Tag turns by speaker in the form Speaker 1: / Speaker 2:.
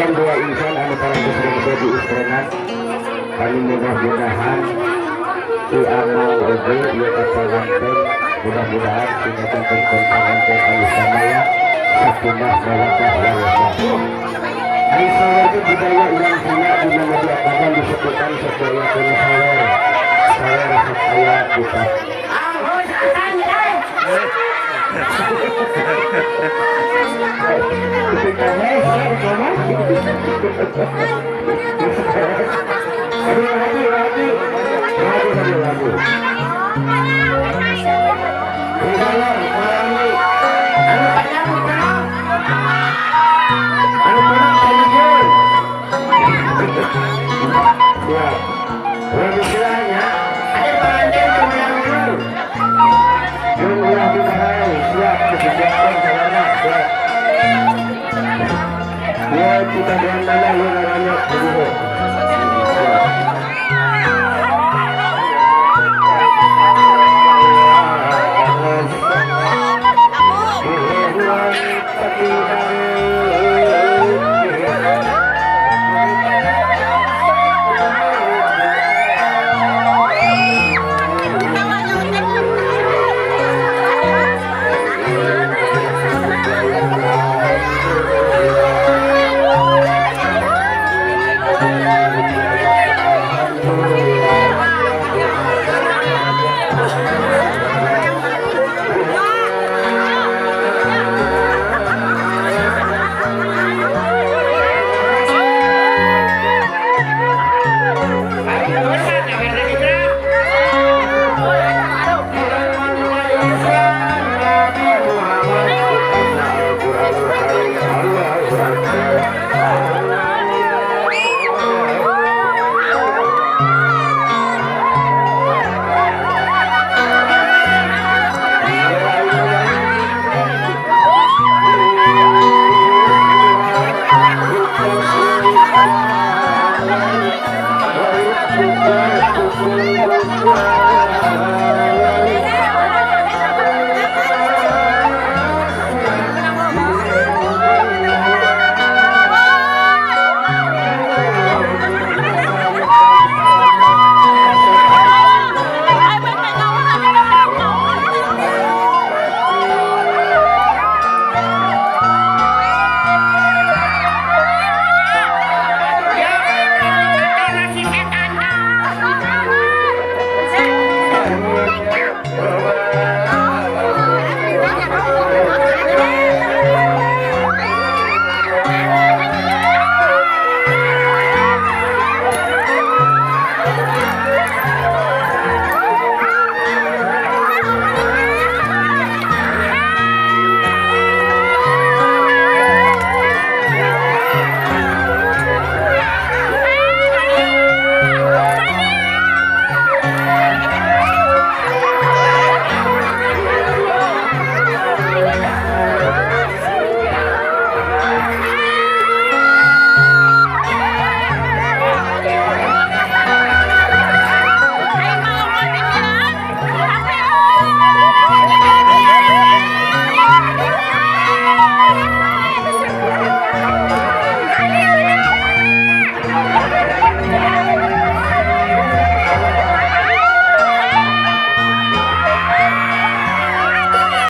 Speaker 1: Insan dua insan anu parantos rengse di istrenan kami mudah-mudahan di amal oge ieu ka panganten mudah-mudahan sing janten panganten anu samaya sakinah mawaddah warahmah. Ari sawer itu budaya urang Sunda di mana diapakan disebutan sadaya kana sawer. Sawer sok aya di kita dengan mana ya namanya begitu.